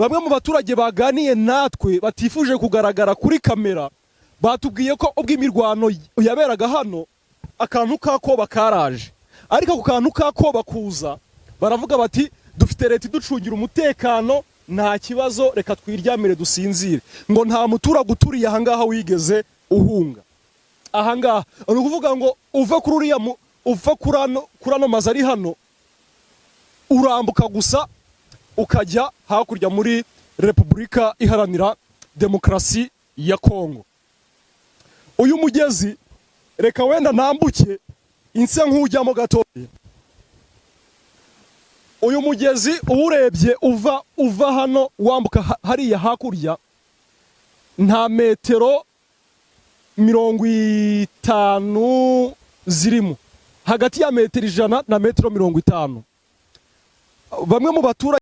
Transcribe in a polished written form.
Bamwe mu baturage baganiye natwe batifuje kugaragara kuri kamera batubwiye ko ubwo imirwano yaberaga hano, akantu k'akoba karaje, ariko ako kantu k'akoba kuza baravuga bati: "Dufite leta iducungira umutekano, nta kibazo, reka twiryamire dusinzire." Ngo nta muturage uturiye ahangaha wigeze uhunga ahangaha. Ni ukuvuga ngo uva kuri uriya uva kuri ano mazu ari hano, urambuka gusa ukajya hakurya muri Repubulika Iharanira Demokarasi ya Kongo. Uyu mugezi, reka wenda ntambuke inse nk'ujyamo gatoya. Uyu mugezi uwurebye uva hano wambuka hariya hakurya, nta metero 50 zirimo, hagati ya metero 100 na metero 50. Bamwe mu baturage